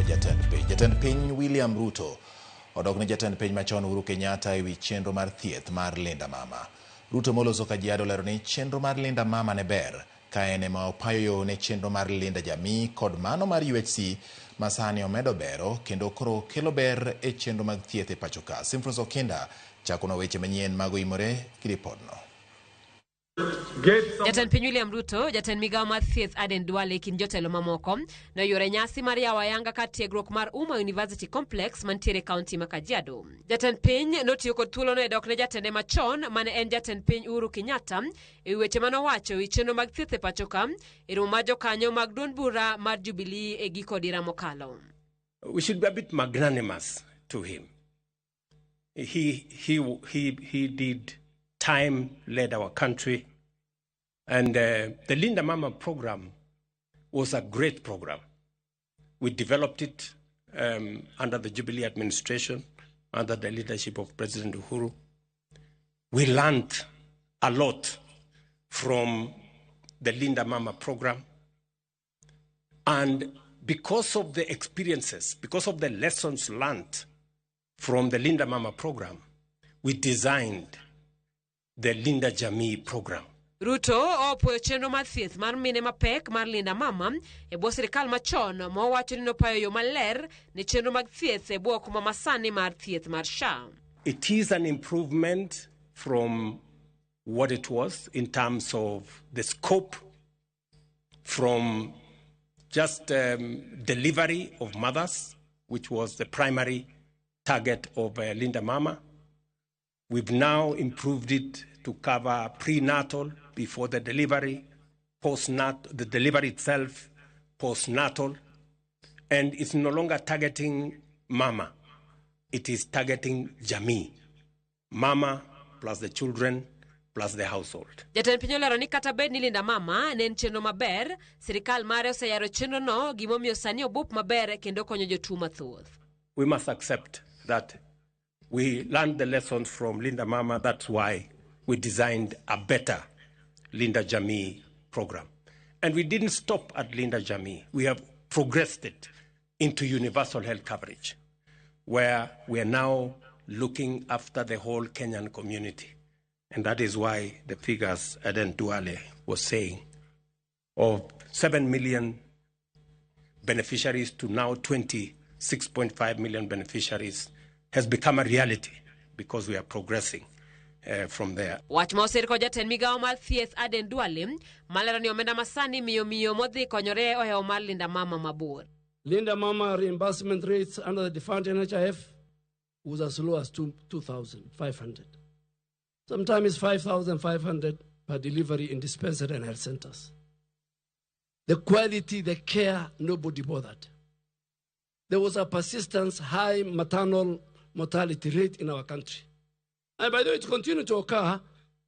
jatend piny. Jatend piny William Ruto odok ne jatend piny machon Uhuru Kenyatta ewi chenro mar thieth mar Linda Mama. Ruto moloso Kajiado olero ni chenro mar Linda Mama ne ber ka en ema opayo yo ne chenro mar Linda Jamii kod mano mar UHC ma sani omedo bero kendo koro kelo ber e chenro mag thieth e pacho ka. Simfros Okinda chakonwa weche manyien mag oimore gi ripodno. Jatend piny William Ruto, jatend migawo mar thieth Aden Duale kind jotelo mamoko noyuoro e nyasi mar yawo ayanga kar tiegruok mar Umma University Complex mantiere e kaunti ma Kajiado. Jatend piny notiyo kod thuolono e dok ne jatende machon mane en jatend piny Uhuru Kenyatta e wi weche mane owacho e wi chenro mag thieth e pacho ka e romo mar jokanyo mag duond bura mar Jubilee e giko dira mokalo. We should be a bit magnanimous to him. He did time, led our country. And the Linda Mama program was a great program. We developed it under the Jubilee administration, under the leadership of President Uhuru. We learned a lot from the Linda Mama program. And because of the experiences, because of the lessons learned from the Linda Mama program, we designed the Linda Jamii program. Ruto opuoyo chenro mar thieth mar mine mapek mar Linda Mama e bwo sirikal machon ma owacho ni nopayo yo maler ne chenro mag thieth e bwo okumba masani mar thieth mar SHA. It is an improvement from what it was in terms of the scope, from just delivery of mothers, which was the primary target of Linda Mama. We've now improved it to cover prenatal, before the delivery, postnat, the delivery itself, postnatal, and it's no longer targeting mama. It is targeting jamii. Mama plus the children plus the household. Jatend piny olero ni kata bed ni Linda Mama ne en chenro maber, sirikal mare oseyaro chenrono gimomiyo sani obup maber kendo konyo jotuo mathoth. We must accept that we learned the lessons from Linda Mama. That's why we designed a better Linda Jamii program. And we didn't stop at Linda Jamii. We have progressed it into universal health coverage, where we are now looking after the whole Kenyan community. And that is why the figures Aden Duale was saying of 7 million beneficiaries to now 26.5 million beneficiaries has become a reality because we are progressing from there. Wach ma osir kod jatend migawo mar thieth Aden Duale malero ni omenda masani miyo miyo modhi konyore ohewo mar Linda Mama mabor. Linda Mama reimbursement rates under the defunct NHIF was as low as 2,500. Sometimes it's 5,500 per delivery in dispensary and health centers. The quality, the care, nobody bothered. There was a persistent high maternal mortality rate in our country. And by the way, it continued to occur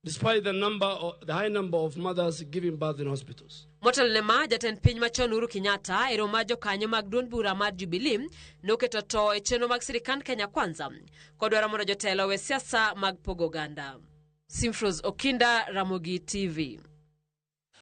despite the high number of mothers giving birth in hospitals. Motelo ne ma, jatend piny machon Uhuru Kenyatta e romo mar jokanyo mag duond bura mar Jubilee noketo to e chenro mag sirikand Kenya Kwanza kodwaro mondo jotelo owe siasa mag pogo oganda. Simfros Okinda, Ramogi TV.